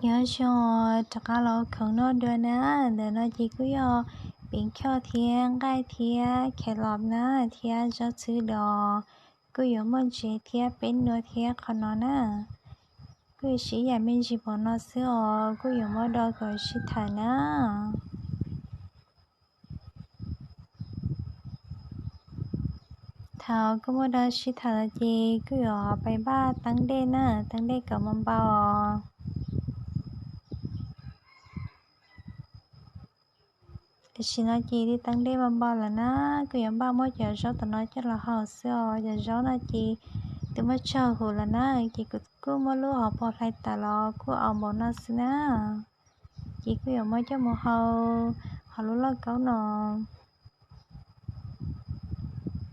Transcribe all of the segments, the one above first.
Yog zoo, rov qab los khoom noj dua na. Ntawm no ces kuj yog peev choj thiab nqaij thiab khev los na, thiab zaub txhwb dos. Kuj yuav muaj ntses thiab peb nua thiab qhov no na. Kuj yuav siv yam me ntsis npaum no xwb os, kuj yuav muab do kom sib thawm na. Thaum kuj muab do sib thawm los ces kuj yuav pais npaj teeb dej na, teeb dej kom npau npau os. Tam sim no ces twb teeb dej npau npau lawm na, kuj yuav npaj muab cov zaub tom no coj los hau xwb os. Cov zaub no ces twb muab tsau huv lawm na, ces kuv kuj muab lub hauv paus hlais tawm los kuj au npaum no xwb na. Ces kuj yuav muab coj mus hau hauv lub lauj kaub no.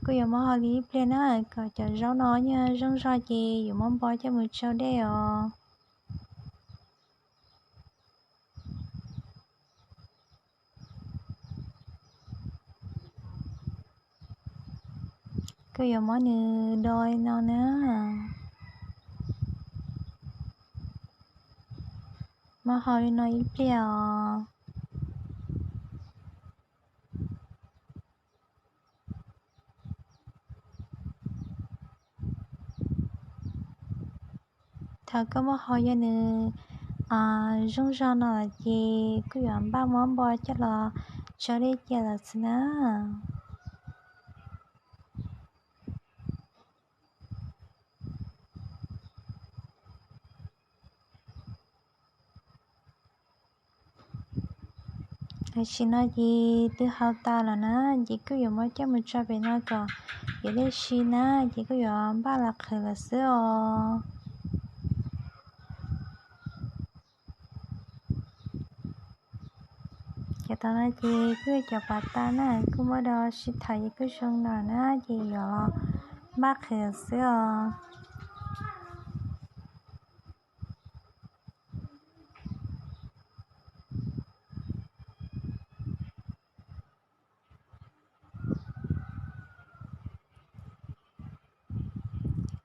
Kuj yuav muab hau li ib pliag na, kom cov zaub no yog zoo zog ces yuav muab npo coj mus tsau dej os. Kuj yuav muab nws do li no na. Muab hau li no ib pliag os. Thaum koj muab hau yog nws zoo zog no lawm ces kuj yuav npaj muab npo coj los tsau dej cia lawm xwb na. Tam sim no ces twb hau tas lawm na, ces kuj yuav muab coj mus tso pem no kom yuav dej si na, ces kuj yuav npaj los qhwv lawm xwb os. Cov tom no ces kuj yog cov pas tas na, kuj muab do sib thawm ces kuj zoo no na, ces yuav npaj qhwv lawm xwb os.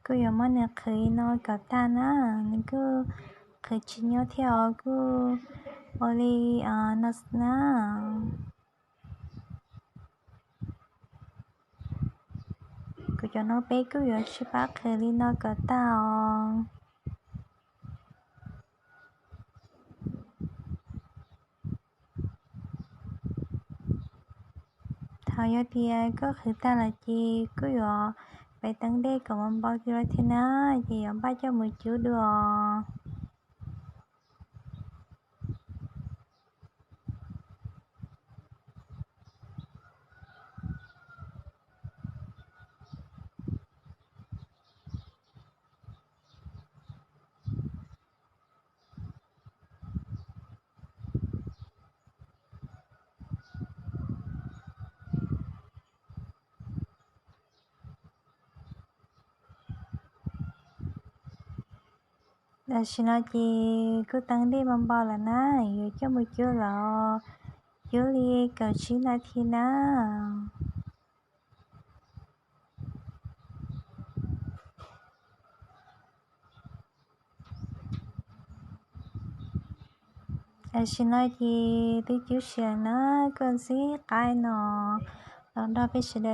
Kuj yuav muab nws qhwv li no kom tag na, nws kuj qhwv tsis nyuaj thiab os, kuj ua li no na. Kuv cov no peb kuj yuav sib pab qhwv li no kom tag os. Thaum yog tias koj qhwv tag lawm ces kuj yuav peb teeb dej kom npau npau li thiab na, ces yuav npaj coj mus cub dua. Tam sim no ces kuj teeb dej npau npau lawm na, yuav coj mus cub lawm, cub li kaum tsib nas this na. Tam sim no ces twb cub siav na, koj ntxib qaib no los nrog peb sawv daws